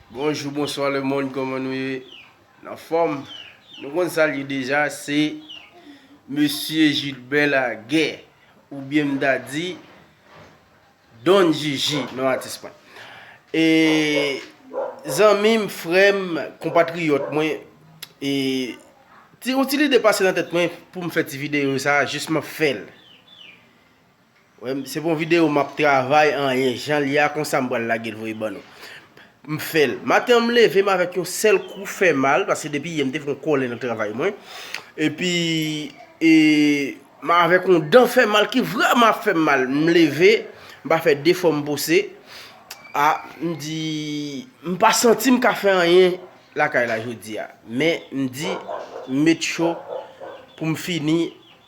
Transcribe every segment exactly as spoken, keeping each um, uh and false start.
Bonjou, bonswa lemonn, kòman nou ye? Anfòm? Nou konn sa l ye deja, se Mesye Gilbert Laguerre, oubyen m ta di Don Gigi, non atis mwen. E zanmi m, frè m, konpatriyòt mwen, e ti, yon ti lide pase nan tèt mwen pou m fè ti videyo sa, jis m ap fè l. Wè, se pou yon videyo m ap travay anyen, jan l ye a, konsa m pral lage l voye ban nou. M fè l. Maten an, m leve m avèk yon sèl kou fè mal, paske depi yè m te fè yon kòlè nan travay mwen. Epi, e, m avèk yon dan fè mal ki vrèman ap fè m mal. M leve, m pa fè de fò m pouse. A, m di, m pa santi m ka fè anyen lakay la jodi a. Men, m di, m met cho pou m fini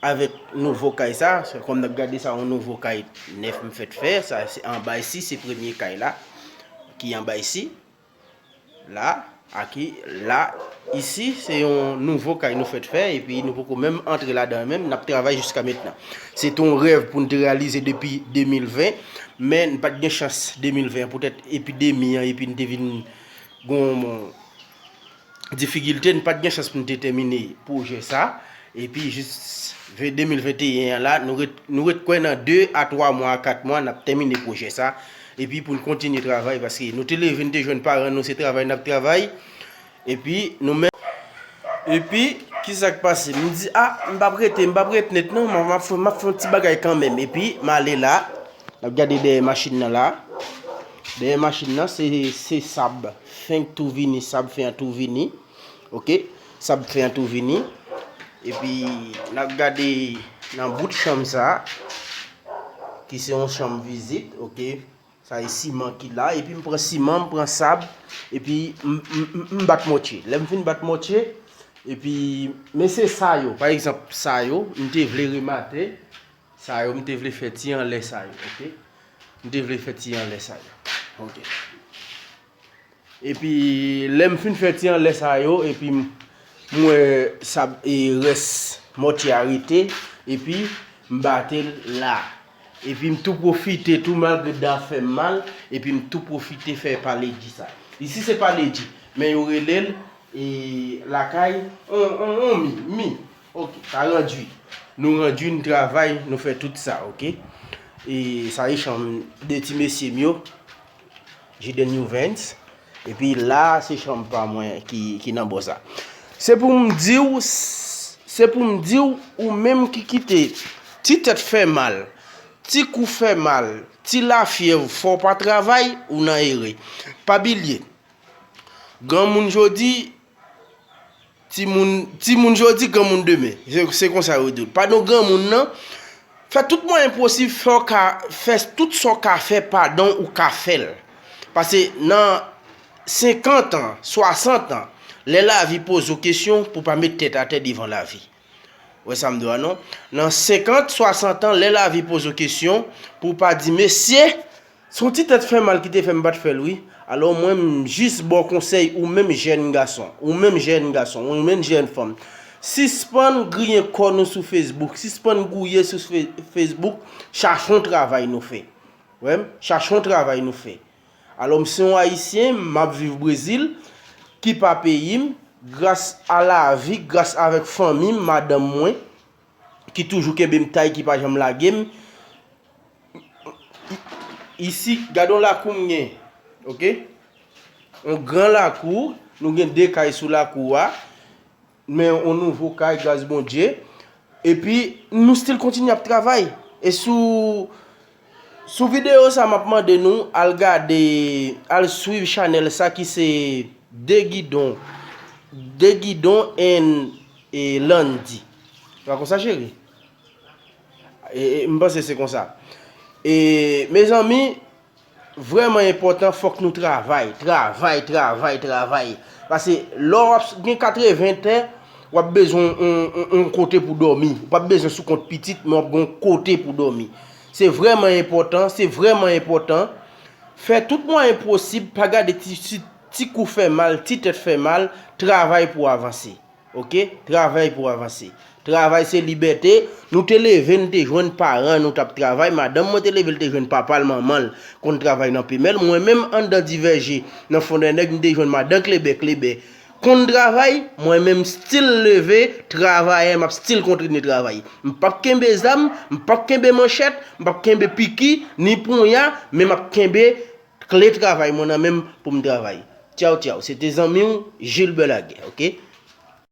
avèk nouvo kay sa. Kòm n ap gade sa, yon nouvo kay nèf m fèt fè. Sa, se anba isi, se premye kay la ki anba isi. La, aki, la, isi, se yon nouvo kay nou fèt fè, epi nou poko menm antre ladan menm, n ap travay jiska mentnan. Se te yon rèv pou n te reyalize depi de mil ven, men n pa t gen chans de mil ven an, poutèt epidemi an, epi n te vin gon difikilte, n pa t gen chans pou n te tèmine pwojè sa. Epi jis ven-, de mil venteyen an la, nou ret, nou ret kwè nan de a twa mwa a kat mwa, n ap tèmine pwojè sa. Epi pou n kontinye travay, paske nou te leve, n te jwenn paran nou, se travay n ap travay. Epi nou menm. Epi, kisa k pase? M di, a, m p ap rete, m p ap ret nèt non, m ap, m ap fè, m ap fè yon ti bagay kanmenm. Epi, m ale la, n ap gade dèyè machin nan la. Dèyè machin nan, se, se sab. Fenk tou vini, sab fen an tou vini. Oke? Sab fen an tou vini. Epi, n ap gade nan bout chanm sa, ki se yon chanm vizit, oke? Sa e siman ki la. Epi, m pran siman, m pran sab, epi m, m, m, m bat mòtye. Lè m fin bat mòtye, epi, men se sa yo. Pa egzanp, sa yo, m te vle remate. Sa yo, m te vle fè ti anlè sa yo, oke? M te vle fè ti anlè sa yo. Oke. Epi, lè m fin fè ti anlè sa yo, epi m, m wè sa, e, rès mòtye a rete, epi m bate l la. Epi m tou pwofite tou, malgre dan fè m mal, epi m tou pwofite fè pale di sa. Isi se pale di, men yo rele l, e, lakay, on, on, on mi, mi. Oke, sa randui. Nou randui, n travay, nou fè tout sa, oke? E sa e chanm de ti mesye m yo. Jiden Youvens. Epi la, se chanm pa mwen ki, ki nan bò sa. Se pou m di w, s-, se pou m di w, ou menm ki kite ti tèt fè mal, ti kou fè mal, ti lafyèv, fò w pa travay, ou nan erè. Pa bliye, granmoun jodi, timoun, timoun jodi, granmoun demen. Se, se konsa yo di l. Padon granmoun nan, fè tout mwayen posib, fè w ka, fè tout sa w ka fè pandan ou ka fè l. Paske nan senkant an, swasant an, lè lavi poze w kesyon, pou w pa met tèt atè devan lavi. Ou wè sa m di w a non? Nan senkant, swasant an, lè lavi poze w kesyon, pou w pa di, mesye, se yon ti tèt fè mal ki te fè m pa t fè l wi. Alò mwen, m jis ba w konsèy, ou menm jèn gason, ou menm jèn gason, ou menm jèn fanm. Sispann griyen kò nou sou Facebook, sispann gouye sou Fe-, Facebook, chache yon travay nou fè. Wè m, chache yon travay nou fè. Alò, m se yon Ayisyen, m ap viv Brezil, ki pa peyi m, gras a lavi, gras avèk fanmi m, madanm mwen, ki toujou kenbe m tay, ki pa janm lage m. I-, isi, gade yon lakou m gen, oke? Yon gran lakou, nou gen de kay sou lakou a. Men yon nouvo kay, gras Bondye. Epi, nou still kontinye ap travay. E sou, sou videyo sa, m ap mande nou al gade, al swiv chanèl sa ki se De Gidon, De Gidon and, e, Landy. Se pa konsa, cheri? E, e, m panse se konsa. E, mezanmi, vrèman enpòtan, fòk nou travay, travay, travay, travay. Paske lè w ap gen katreven tè, w ap bezwen yon, yon, yon kote pou dòmi. Ou p ap bezwen sou kont pitit, men w ap gen yon kote pou dòmi. Se vrèman enpòtan, se vrèman enpòtan. Fè tout mwayen posib, pa gade ti, ti, ti kou fè mal, ti tèt fè mal, travay pou w avanse. Oke? Travay pou w avanse. Travay se libète. Nou te leve, n te jwenn paran nou t ap travay. Madanm mwen te leve, l te jwenn papa l, manman l konn travay nan Pemèl. Mwen menm, anndan Divèje, nan Fondènèg, m te jwenn madan Klebè, Klebè konn travay. Mwen menm, still leve, travayè, m ap still kontinye travay. M p ap kenbe zam, m p ap kenbe manchèt, m p ap kenbe piki, ni ponya, men m ap kenbe kle travay mwen nan men m pou m travay. Tchaw, tchaw. Se te zanmi w, Gilbert Laguerre, oke?